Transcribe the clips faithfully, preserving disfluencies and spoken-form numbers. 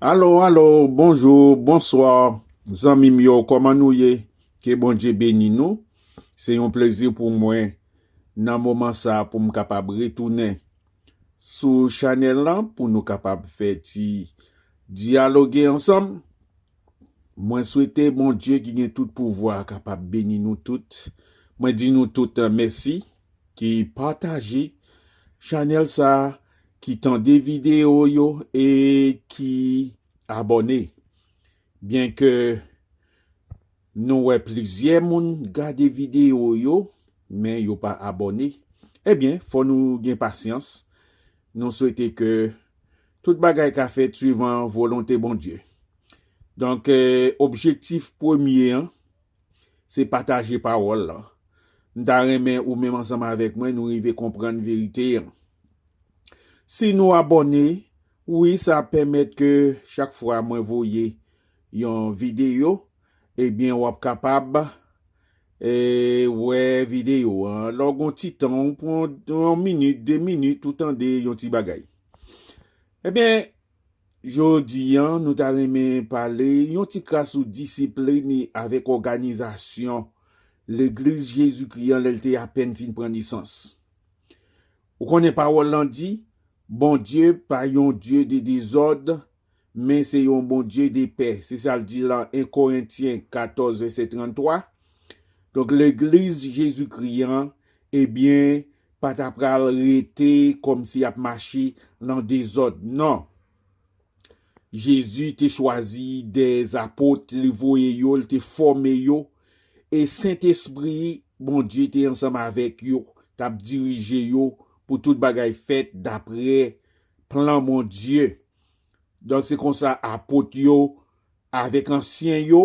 Alo, alo, bonjou, bonswa, zanmi m yo, kòman nou ye? Ke Bondye beni nou. Se yon plezi pou mwen nan moman sa pou m kapab retounen sou chanèl lan pou nou kapab fè ti dyaloge ansanm. Mwen swete Bondye ki gen tout pouvwa kapab beni nou tout. Mwen di nou tout mèsi ki pataje chanèl sa, ki tande videyo yo e ki abòne. Byenke nou wè plizyè moun gade videyo yo, men yo pa abòne, ebyen, fò nou gen pasyans. Nou swete ke tout bagay ka fèt swivan volonte Bondye. Donk, eh, objektif premye an, se pataje pawòl la. M ta renmen ou menm ansanm avèk mwen, nou rive konprann verite an. Si nou abòne, wi, sa ap pèmèt ke chak fwa mwen voye yon videyo, ebyen, w ap kapab, eh, wè videyo an. Lè w gen yon ti tan, ou pran yon minit, de minit, ou tande yon ti bagay. Ebyen, jodi an, nou ta renmen pale yon ti kras sou disiplin avèk òganizasyon Legliz Jezikri an lè l te apèn fin pran nesans. Ou konnen pawòl lan di, Bondye pa yon Dye de dezòd, men se yon Bondye de pè. Se sa l di lan en Korentyen katòz, vèsè tranntwa. Donk, Legliz Jezikri an, ebyen, pa ta pral rete kòmsi y ap mache lan dezòd. Non. Jezi te chwazi de apot, li voye yo, li te fòme yo, e Sentespri Bondye te ansanm avèk yo, t ap dirije yo pou tout bagay fèt dapre plan Bondye. Donk, se konsa apot yo avèk ansyen yo,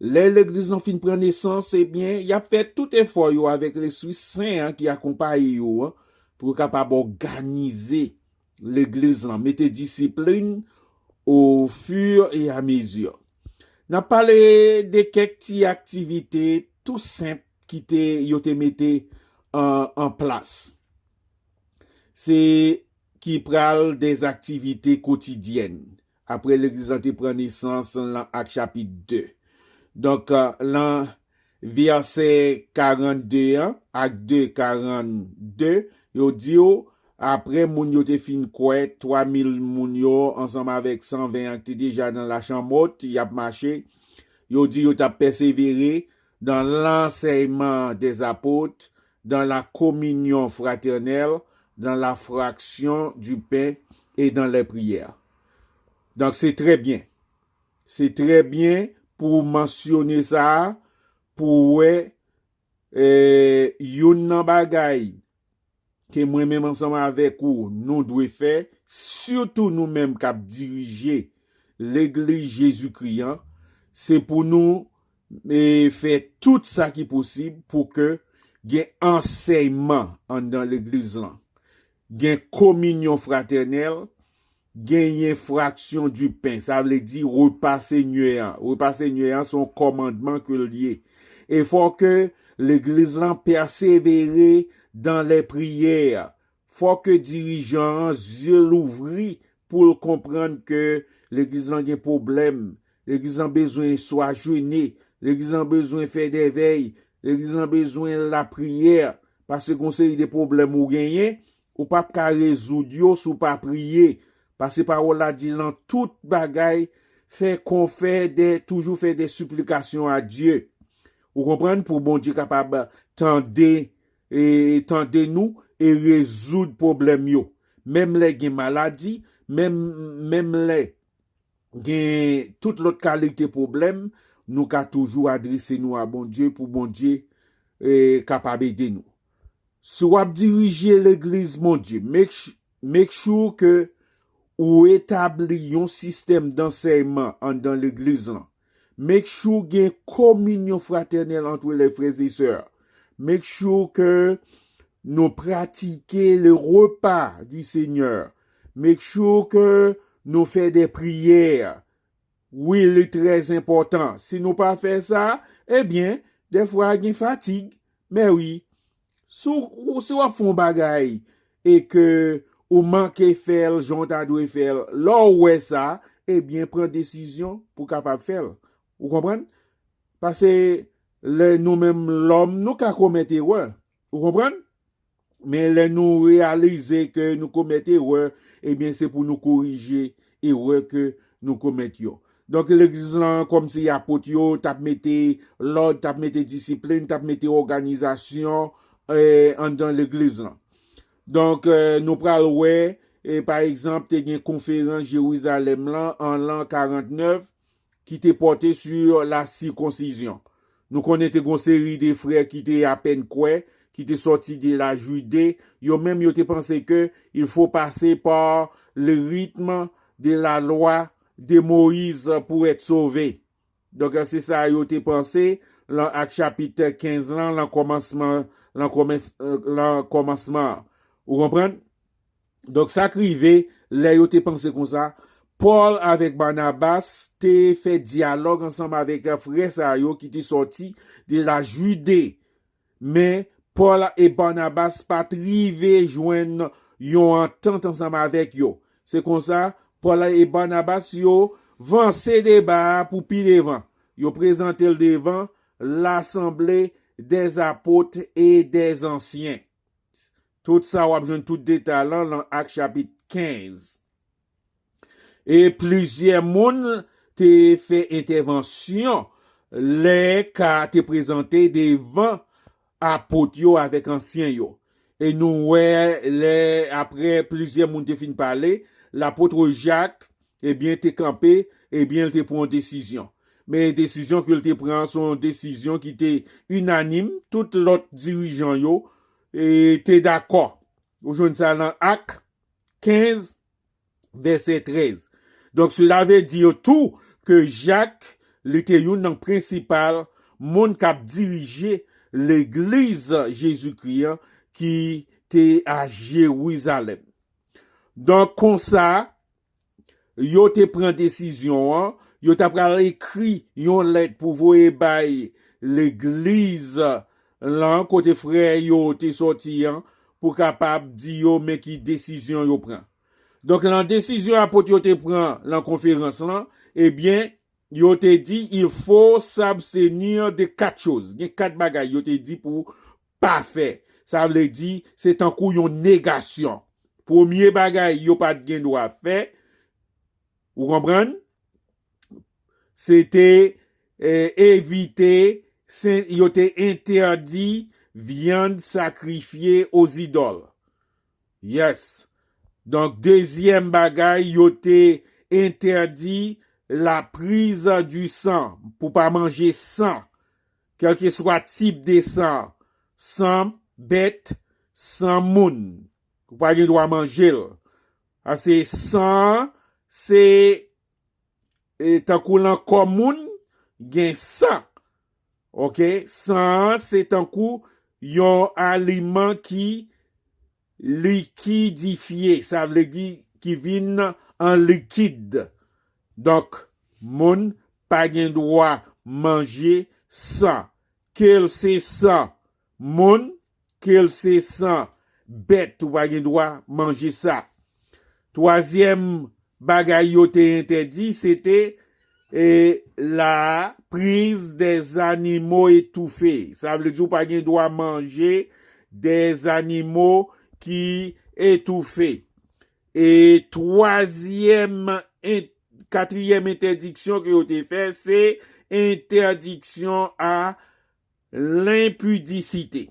lè legliz lan fin pran nesans, ebyen, y ap fè tout efò yo avèk Lespri Sen an ki akonpaye yo an, pou yo kapab òganize legliz lan, mete disiplin au fur et à mesure. N ap pale de kèk ti aktivite tou senp ki te, yo te mete an, an plas. Se ki pral de aktivite kotidyèn. Apre legliz lan te pran nesans lan Ak chapit de. Donk, eh, lan vèsè karannde an, Ak de karannde, yo di w, apre moun yo te fin kwè, twa mil moun yo, ansanm avèk san ven an ki te deja nan lachanmòt, y ap mache, yo di yo t ap pèsevere dans l'enseignement des apôtres, dans la communion fraternelle, dans la fraction du pain et dans les prières. Donk, se trè byen. Se trè byen pou mansyone sa a, pou w wè, eh, youn nan bagay ke mwen menm ansanm avèk ou, nou dwe fè, sitou nou menm k ap dirije Legliz Jezikri an, se pou nou, eh, fè tout sa ki posib pou ke gen ansèyman anndan legliz lan, gen kominyon fratènèl, genyen fraksyon di pen, sa vle di repa Senyè an. Repa Senyè an se yon kòmandman ke l ye. E fò ke legliz lan pèsevere dans les prières. Fò ke dirijan an zye louvri pou l konprann ke legliz lan gen pwoblèm. Legliz lan bezwen swa jene. Legliz lan bezwen fè dèvèy. Legliz lan bezwen lapriyè. Paske gon seri de pwoblèm ou genyen, ou p ap ka rezoud yo si w pa priye. Paske pawòl la di nan tout bagay, fè kon fè de, toujou fè de siplikasyon a Dye. Ou konprann? Pou Bondye kapab tande, e, tande nou e rezoud pwoblèm yo. Menm lè gen maladi, menm, menm lè gen tout lòt kalite pwoblèm, nou ka toujou adrese nou a Bondye pou Bondye, e, kapab ede nou. Si w ap dirije legliz Bondye, make, make sure ke ou etabli yon sistèm dansèyman anndan legliz lan. Make sure gen kominyon fratènèl entre les frères et sœurs. Make sure ke nou pratike le repa du Senyè. Make sure ke nou fè de priyè. Wi, li trè enpòtan. Si nou pa fè sa, ebyen, dèfwa gen fatig. Men wi, si w, si w ap fè yon bagay e ke ou manke fè l jan w ta dwe fè l. Lè w wè sa, ebyen, pran desizyon pou w kapab fè l. Ou konprann? Paske lè nou menm lòm, nou ka komèt erè. Ou konprann? Men lè nou reyalize ke nou komèt erè, ebyen, se pou nou korije erè ke nou komèt yo. Donk, legliz lan, kòmsi apot yo t ap mete lòd, t ap mete disiplin, t ap mete òganizasyon, eh, anndan legliz lan. Donk, eh, nou pral wè, eh, pa egzanp, te gen konferans Jerizalèm lan an lan karantnèf, ki te pòte sur la sikonsizyon. Nou konnen te gon seri de frè ki te apèn kwè, ki te sòti de la Jide, yo menm yo te panse ke il faut passer par le rythme de la loi de Moïse pour être sauvé. Donk, se sa yo te panse lan Ak chapit kenz lan, lan kòmansman, lan kòmans-, lan kòmansman an. Ou konprann? Donk, sa k rive, lè yo te panse konsa, Pòl avèk Banabas te fè dyalòg ansanm avèk frè sa yo ki te sòti de la Jide. Men, Pòl e Banabas pa t rive jwenn yon antant ansanm avèk yo. Se konsa, Pòl e Banabas yo vanse deba a pou pi devan. Yo prezante l devan L'Assemblée des Apôtres et des Anciens. Tout sa, w ap jwenn tout detay lan lan Ak chapit kenz. E plizyè moun te fè entèvansyon lè ka te prezante devan apot yo avèk ansyen yo. E nou wè, lè, apre plizyè moun te fin pale, lapot Jak, ebyen, te kanpe, ebyen, l te pran yon desizyon. Men desizyon ke l te pran, se yon desizyon ki te inanim, tout lòt dirijan yo, e, te dakò. Ou jwenn sa nan Ak kenz, vèsè trèz. Donk, cela veut dire tou ke Jak, li te youn nan prensipal moun k ap dirije legliz Jezikri an ki te a Jerizalèm. Donk, konsa, yo te pran desizyon an, yo ta pral ekri yon lèt pou voye bay legliz lan, kote frè yo te sòti an, pou kapab di yo men ki desizyon yo pran. Donk, lan desizyon apot yo te pran lan konferans lan, ebyen, yo te di, il faut s'abstenir de quatre choses. Gen kat bagay yo te di pou pa fè. Sa vle di, se tankou yon negasyon. Premye bagay yo pa t gen dwa fè, ou konprann? Se te, eh, evite, sen-, yo te entèdi vyann sakrifye ozidòl. Yes. Donk, dezyèm bagay, yo te entèdi la prise du sang, pou pa manje san, kèlkeswa tip de san, san bèt, san moun. Ou pa gen dwa manje l. Paske san, se, e, tankou lan kò moun, gen san. Oke? San an, se tankou yon aliman ki likidifye, sa vle di ki vin an likid. Donk, moun pa gen dwa manje san, ke l se san moun, ke l se san bèt, ou pa gen dwa manje sa. Twazyèm bagay yo te entèdi, se te, e, la prise des animaux étouffés. Sa vle di ou pa gen dwa manje des animaux ki etoufe. E twazyèm, en-, katriyèm entèdiksyon ke yo te fè, se entèdiksyon a lenpidisite.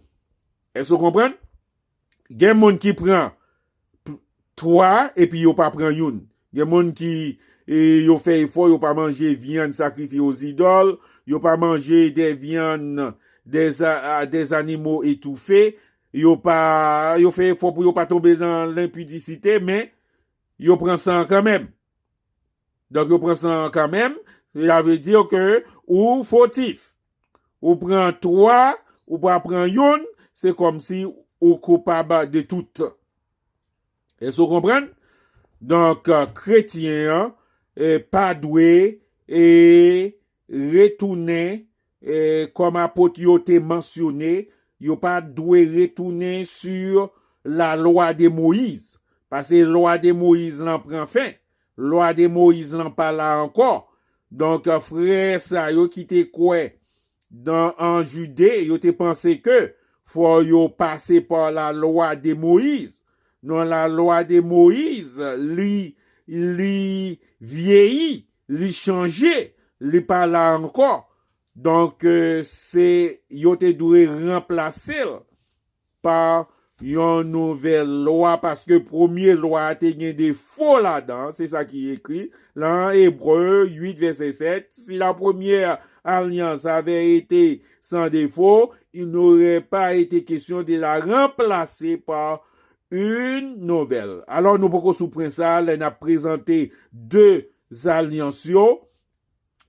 Èske w konprann? Gen moun ki pran p-, twa epi yo pa pran youn. Gen moun ki, e, yo fè efò, yo pa manje vyann sakrifye ozidòl, yo pa manje de vyann, de za-, a, de zanimo etoufe, yo pa, yo fè efò pou yo pa tonbe nan lenpidisite, men yo pran san an kanmenm. Donk, yo pran san an kanmenm, sa vle di ke ou fotif. Ou pran twa, ou pa pran youn, se kòmsi ou koupab de tout. Èske w konprann? Donk, kretyen an, e, pa dwe, e, retounen, e, kòm apot yo te mansyone, yo pa dwe retounen sur la loi de Moïse. Paske lwa de Moyiz lan pran fen. Lwa de Moyiz lan pa la ankò. Donk, frè sa yo ki te kwè nan, an Jide, yo te panse ke fò yo pase pa la lwa de Moyiz. Non, la lwa de Moyiz, li, li vyeyi, li chanje, li pa la ankò. Donk, eh, se, yo te dwe ranplase l pa yon nouvèl lwa, paske premye lwa a te gen defo ladan, se sa ki ekri lan Ebre uit vèsè sèt. Si la première alliance avait été sans défaut, il n'aurait pas été question de la remplacer par une nouvelle. Alò, nou poko sou pwen sa a, lè n ap prezante de zalyans yo,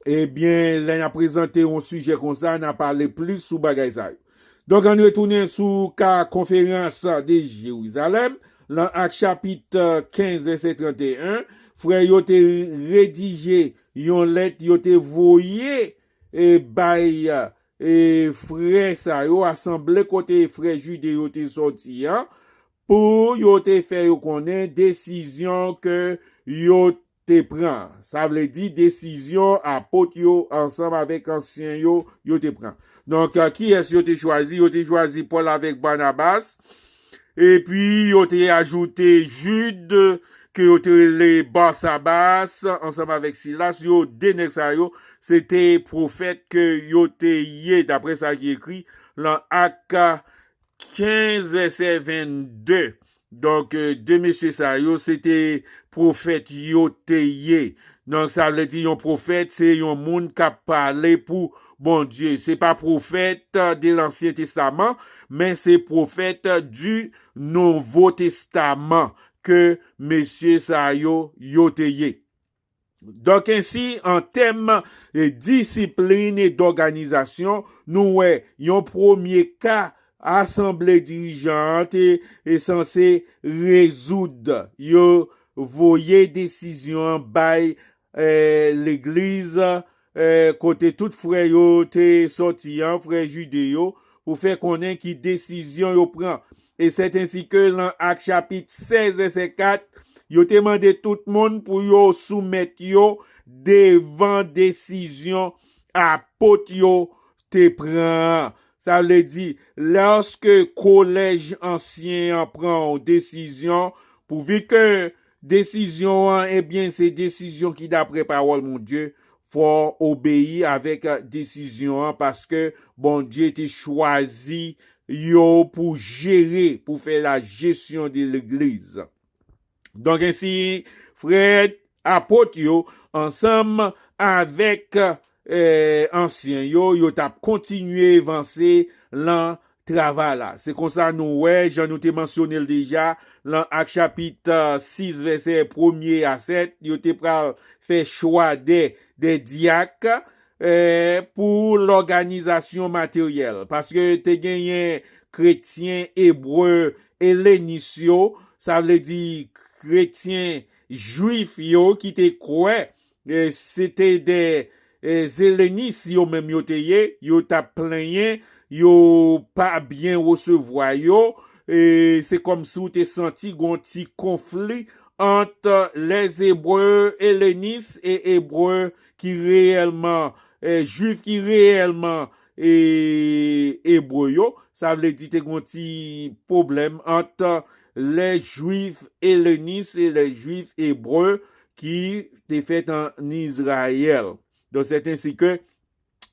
ebyen, lè n ap prezante yon sijè konsa, n a pale plis sou bagay sa yo. Donk, ann retounen sou ka konferans de Jerizalèm, lan Ak chapit kenz, vèsè trannteyen, frè yo te redije yon lèt, yo te voye, e, bay, e, frè sa yo, asanble kote frè Jide yo te sòti an, pou yo te fè yo konnen desizyon ke yo te pran. Sa vle di desizyon apot yo ansanm avèk ansyen yo, yo te pran. Donk, eh, kiyès yo te chwazi? Yo te chwazi Pòl avèk Banabas. Epi, yo te ajoute Jid, ke yo te rele Basabas, ansanm avèk Silas. Yo, de nèg sa yo, se te pwofèt ke yo te ye, daprè sa ki ekri lan Ak kenz, vèsè vennde. Donk, eh, de mesye sa yo, se te pwofèt yo te ye. Donk, sa vle di yon pwofèt, se yon moun k ap pale pou Bondye. Se pa pwofèt, eh, de Lansyen Testaman, men se pwofèt, eh, di Nouvo Testaman ke mesye sa yo, yo te ye. Donk, ensi, an tèm, eh, disiplin e dòganizasyon, nou wè yon premye ka asanble dirijan an te, eh, sanse rezoud. Yo voye desizyon an bay, eh, legliz, eh, kote tout frè yo te sòti an, frè Jide yo, pou fè konnen ki desizyon yo pran. E sèt ensi ke lan Ak chapit sèz, vèsè kat, yo te mande tout moun pou yo soumèt yo devan desizyon apot yo te pran an. Sa vle di, lòske kolèj ansyen an pran yon desizyon, pouvi ke desizyon an, ebyen, se desizyon ki daprè pawòl Bondye, fò obeyi avèk desizyon an, paske Bondye te chwazi yo pou jere, pou fè la jesyon de legliz. Donk, ensi, frè apot yo, ansanm avèk, eh, ansyen yo, yo t ap kontinye vanse lan travay la. Se konsa nou wè, jan nou te mansyone l deja, lan Ak chapit, eh, sis, vèsè premye a sèt, yo te pral fè chwa de, de dyak, eh, pou lòganizasyon materyèl. Paske te genyen kretyen ebre elenis yo, sa vle di kretyen jwif yo ki te kwè, eh, se te de, eh, zelenis yo menm yo te ye, yo t ap plenyen, yo pa byen resevwa yo, e se kòmsi w te santi gon ti konfli ant lèzebre elenis e ebre ki reyèlman, eh, jwif ki reyèlman, eh, ebre yo. Sa vle di te gon ti pwoblèm ant lè jwif elenis e lè jwif ebre ki te fèt ann Izrayèl. Donk, sèt ensi ke,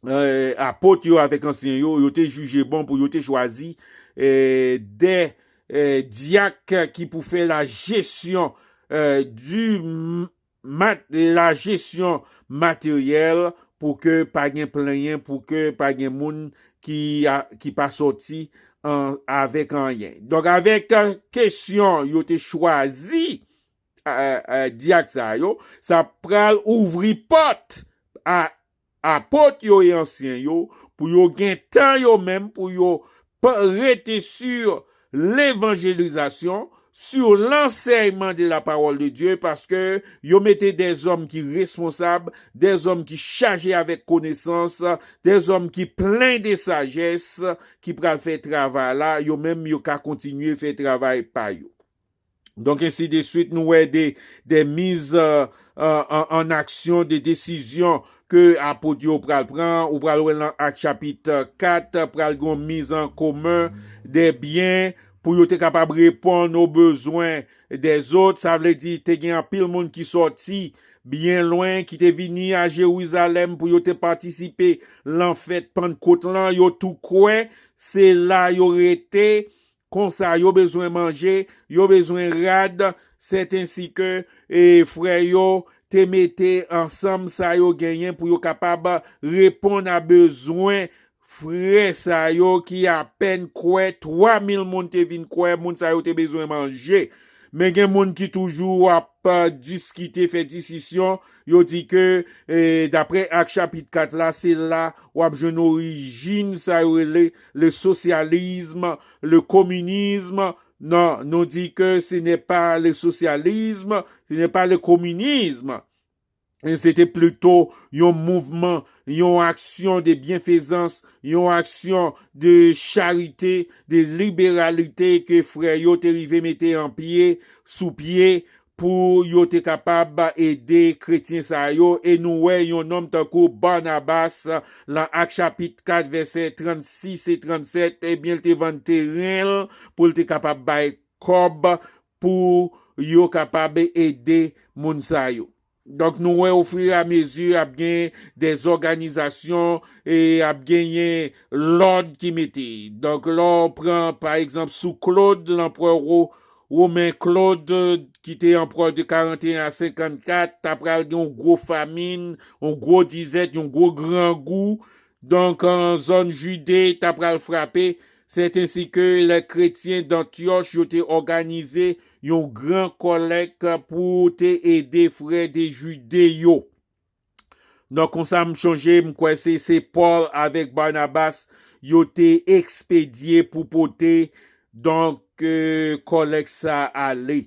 eh, apot yo avèk ansyen yo, yo te jije bon pou yo te chwazi, eh, de, eh, dyak ki pou fè la jesyon, eh, di m-, mat-, la jesyon materyèl pou ke pa gen plenyen, pou ke pa gen moun ki a, ki pa sòti an, avèk anyen. Donk, avèk, eh, kesyon yo te chwazi, eh, eh, dyak sa yo, sa pral ouvri pòt a apot yo e ansyen yo pou yo gen tan yo menm pou yo pa rete sur levanjelizasyon, sur lansèyman de la pawòl de Dye, paske yo mete de zòm ki responsab, de zòm ki chaje avèk konesans, de zòm ki plen de sajès, ki pral fè travay la, yo menm yo ka kontinye fè travay pa yo. Donk, ensi de swit, nou wè de, de miz, euh, euh, an, an aksyon, de desizyon ke apot yo pral pran. Ou pral wè nan Ak chapit kat, pral gen yon miz an komen de byen pou yo te kapab reponn o bezwen dèzòt. Sa vle di, te gen anpil moun ki sòti byen lwen, ki te vini a Jerizalèm pou yo te patisipe lan fèt Pannkot lan. Yo tou kwè, se la yo rete. Konsa, yo bezwen manje, yo bezwen rad, sètensike, e, frè yo te mete ansanm sa yo genyen pou yo kapab reponn a bezwen frè sa yo ki apèn kwè. Twa mil moun te vin kwè, moun sa yo te bezwen manje. Men gen moun ki toujou ap, euh, diskite, fè disisyon. Yo di ke, eh, daprè Ak chapit kat la, se la w ap jwenn orijin sa yo rele le socialisme, le communisme. Non, nou di ke ce n'est pas le socialisme, ce n'est pas le communisme. E se te plito yon mouvman, yon aksyon de byenfezans, yon aksyon de charite, de liberalite ke frè yo te rive mete an pye, sou pye, pou yo te kapab ede kretyen sa yo. E nou wè yon nonm tankou Barnabas, lan Ak chapit kat, vèsè trannsis e trannsèt, ebyen, l te vann teren l pou l te kapab bay kòb pou yo kapab ede moun sa yo. Donk, nou wè, ofiramezi, ap gen dèzòganizasyon e ap genyen lòd ki mete. Donk, lè w pran, pa egzanp, sou Claude, lanperè wo-, women Claude, ki te anperè de karannteyen a senkannkat, ta pral gen yon gwo famin, yon gwo dizèt, yon gwo grangou. Donk, an zòn Jide, ta pral frape. Sètensike lè kretyen d'Antyòch yo te òganize yon gran kòlèk pou te ede frè de Jide yo. Donk, konsa, m chonje, m kwè se, se Pòl avèk Barnabas, yo te ekspedye pou pote, donk, eh, kòlèk sa ale.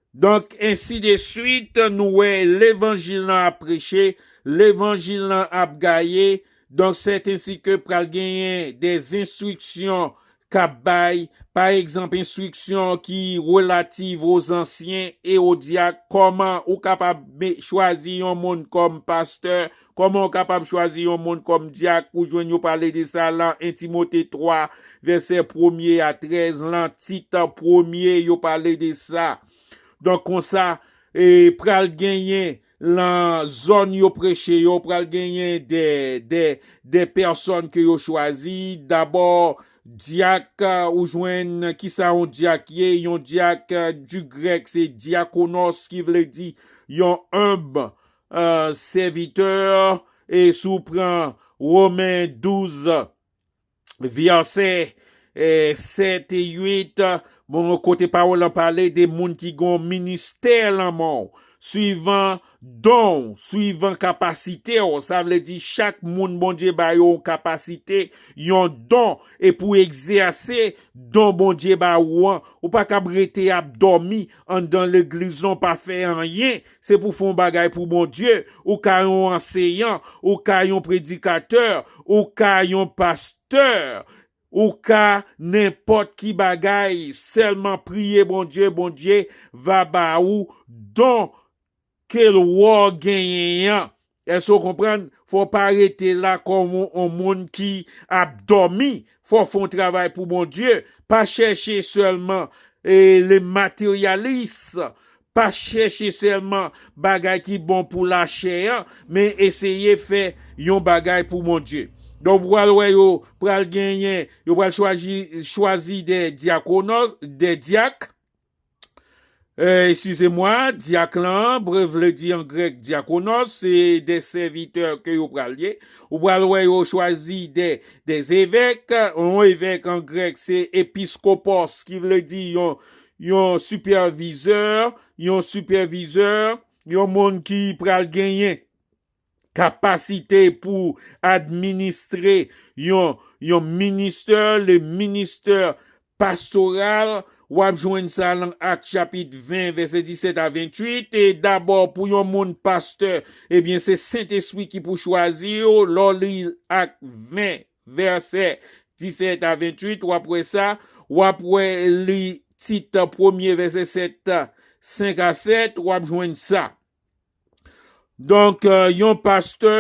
Donk, ensi de swit, nou wè levanjil lan ap preche, levanjil lan ap gaye. Donk, sètensike pral genyen de enstriksyon k ap bay, pa egzanp, enstriksyon ki relativ o zansyen e o dyak, kòman ou kapab me-, chwazi yon moun kòm pastè, kòman ou kapab chwazi yon moun kòm dyak, ou jwenn yo pale de sa lan en Timote twa, vèsè premye a trèz, lan Tit premye, yo pale de sa. Donk, konsa, e, pral genyen lan zòn yo preche yo, pral genyen de, de, de pèsòn ke yo chwazi. Dabò, dyak, ou jwenn kisa yon dyak ye? Yon dyak, di grèk, se diakonos, ki vle di yon enb, eh, sèvitè. E si w pran Women douz, vèsè, eh, sèt e uit, bon, kote pawòl lan pale de moun ki gen ministè lan men w, swivan don w, swivan kapasite w. Sa vle di chak moun Bondye ba yo yon kapasite, yon don, e pou egzèse don Bondye ba ou an. Ou pa kab rete ap dòmi anndan legliz lan, w pa fè anyen. Se pou fè yon bagay pou Bondye. Ou ka yon anseyan, ou ka yon predikatè, ou ka yon pastè, ou ka nenpòt ki bagay. Sèlman priye Bondye, Bondye va ba ou don ke l wè w genyen an. Èske w konprann? Fò w pa rete la kòm yon, yon moun ki ap dòmi. Fò w fè yon travay pou Bondye. Pa chèche sèlman, e, le matérialiste. Pa chèche sèlman bagay ki bon pou lachè an, men eseye fè yon bagay pou Bondye. Donk, ou pral wè yo pral genyen, yo pral chwazi, chwazi de diakonos, de dyak. Eh, eskize mwa, dyak lan, bre-, vle di an grèk diakonos, se de sèvitè ke yo pral ye. Ou pral wè yo chwazi de, de evèk. Yon evèk an grèk, se episkopos, ki vle di yon, yon sipèvizè, yon sipèvizè, yon moun ki pral genyen kapasite pou administre yon, yon ministè, le ministè pastoral. W ap jwenn sa nan Ak chapit ven, vèsè disèt a venntuit. E dabò, pou yon moun pastè, ebyen, se Sentespri ki pou chwazi w. Lè w li Ak ven, vèsè disèt a venntuit, w ap wè sa. W ap wè li Tit premye, vèsè sèt, senk a sèt, w ap jwenn sa. Donk, euh, yon pastè,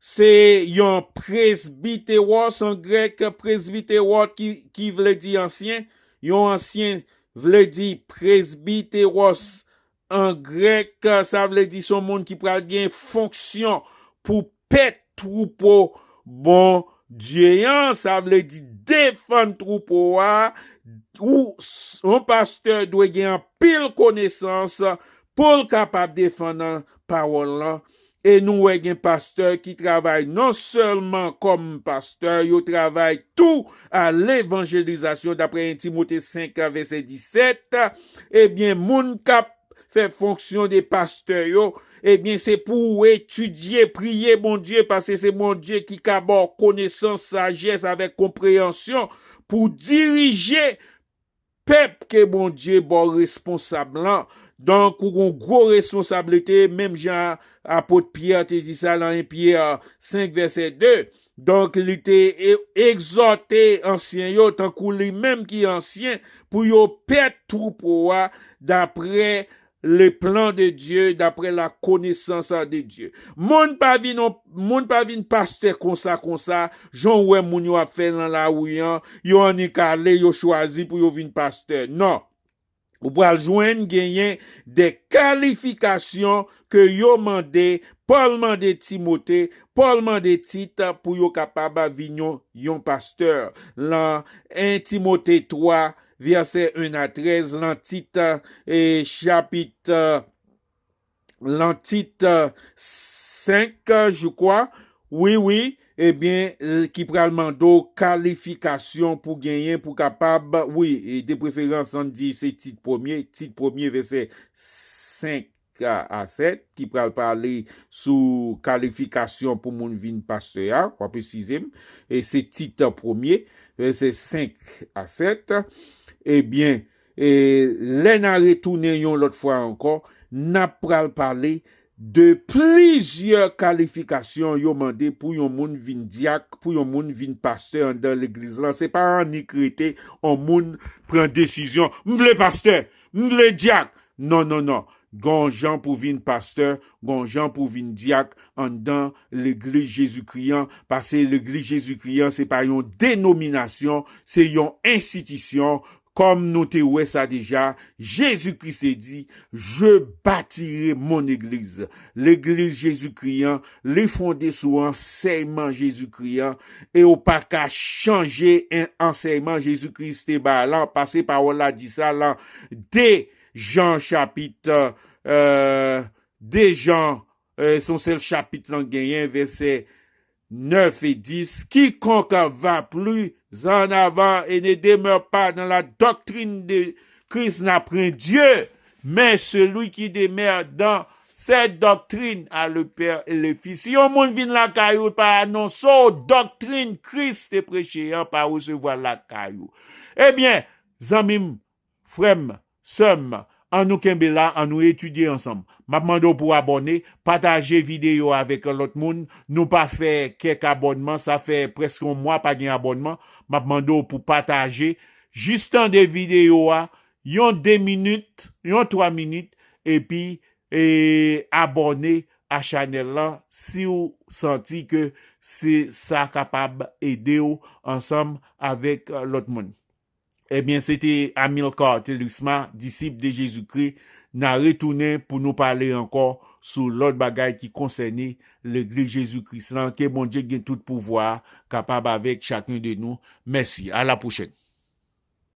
se yon presbiteros, an grèk, presbiteros ki, ki vle di ansyen. Yon ansyen vle di presbiteros an grèk, sa vle di se yon moun ki pral gen fonksyon pou pèt twoupo Bondye an, sa vle di defann twoupo a, ou s- yon pastè dwe gen anpil konesans pou l kapab defann pawòl lan. E nou wè gen pastè ki travay non sèlman kòm pastè, yo travay tou a levanjelizasyon, daprè en Timote senk, vèsè disèt. Ebyen, moun k ap fè fonksyon de pastè yo, ebyen, se pou w etidye, priye Bondye, paske se Bondye ki ka ba w konesans, sajès avèk konpreyansyon pou dirije pèp ke Bondye ba w responsab lan. Donk, ou gon gwo responsablite, menm jan apot Pyè te di sa nan en Pyè senk, vèsè de. Donk, li te e- egzòte ansyen yo, tankou li menm ki ansyen, pou yo pèt twoupo a, daprè le plan de Dieu, daprè la connaissance de Dieu. Moun pa vin, moun pa vin pastè konsa, konsa, jan w wè moun yo ap fè nan lari an, yo annik ale, yo chwazi pou yo vin pastè. Non. Ou pral jwenn genyen de kalifikasyon ke yo mande, Pòl mande Timote, Pòl mande Tit pou yo kapab vin yon, yon pastè. Lan en Timote twa, vèsè en a trèz, lan Tit, e, chapit, e, lan Tit, e, senk, je crois. Wi, wi, ebyen, e, ki pral mande w kalifikasyon pou genyen, pou kapab, wi, e de preferans, ann di se Tit premye, Tit premye, vèsè senk a, a sèt, ki pral pale sou kalifikasyon pou moun vin pastè a, w ap eskize m, e se Tit premye, vèsè senk a sèt. Ebyen, e lè n a retounen yon lòt fwa ankò, n ap pral pale de plizyè kalifikasyon yo mande pou yon moun vin dyak, pou yon moun vin pastè anndan legliz lan. Se pa annik rete yon moun pran desizyon, "M vle pastè, m vle dyak." Non, non, non. Gon jan pou vin pastè, gon jan pou vin dyak anndan legliz Jezikri an, paske legliz Jezikri an se pa yon denominasyon, se yon enstitisyon. Kòm nou te wè sa deja, Jezikri te di, "Je bâtirai mon église." Legliz Jezikri an, li fonde sou ansèyman Jezikri an, e ou pa ka chanje en-, ansèyman Jezikri te ba lan, paske pawòl la di sa lan de Jan chapit, euh, de Jan, euh, se yon sèl chapit lan genyen, vèsè nèf e dis, "Quiconque va plus en avant et ne demeure pas dans la doctrine de Christ n'apprend Dieu, mais celui qui demeure dans cette doctrine a le Père et le Fils." Si yon moun vin lakay ou, pa anonse w doktrin Kris te preche an, pa resevwa l lakay ou. Ebyen, zanmi m, frè m, sè m, ann nou kenbe la, ann nou etidye ansanm. M ap mande w pou w abòne, pataje videyo a avèk lòt moun. Nou pa fè kèk abònman, sa fè prèske yon mwa pa gen abònman. M ap mande w pou pataje, jis tande videyo a, yon de minit, yon twa minit, epi, e, abòne a chanèl lan si w santi ke se, sa kapab ede w ansanm avèk, e, lòt moun. Ebyen, se te Amilcar Thelusma, disip de Jezikri. N a retounen pou nou pale ankò sou lòt bagay ki konsène Legliz Jezi Kris lan. Ke Bondye ki gen tout pouvwa a kapab avèk chaken de nou. Mèsi. A la pwochèn.